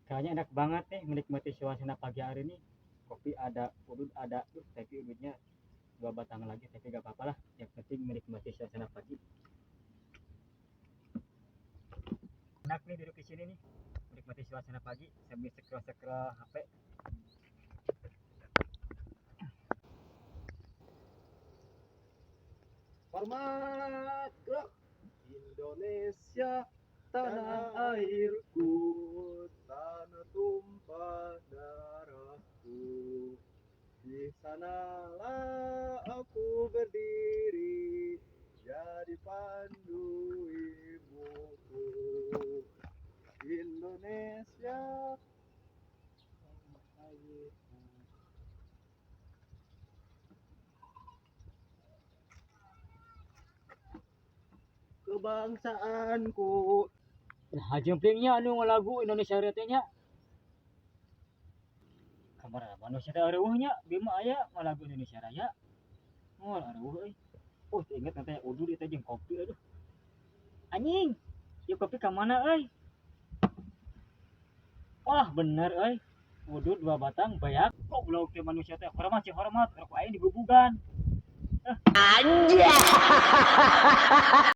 Kayaknya enak banget nih menikmati suasana pagi hari ini. Kopi ada, udud ada, tuh, tapi ududnya 2 batang lagi, tapi gak apa-apa lah. Yang penting menikmati suasana pagi. Enak nih duduk di sini nih, menikmati suasana pagi sambil scroll-scroll HP. Hormat gerak Indonesia, tanah airku, tanah tumpah darahku. Di sanalah aku berdiri, jadi pandu ibuku. Indonesia, tanah airku. Kebangsaanku. Nah, jemplingnya anu lagu Indonesia Raya teh nya. Kamar manusia teh areueuh nya, bima aya lagu Indonesia Raya. Moal areueuh euy. Oh, teu inget nanti udud ieu teh jeung kopi aduh. Anjing, ieu kopi ka mana euy? Wah, bener euy. Udud 2 batang beak. Goblok teh manusia teh hormat sih hormat, rokok aing digubugan. Anjay.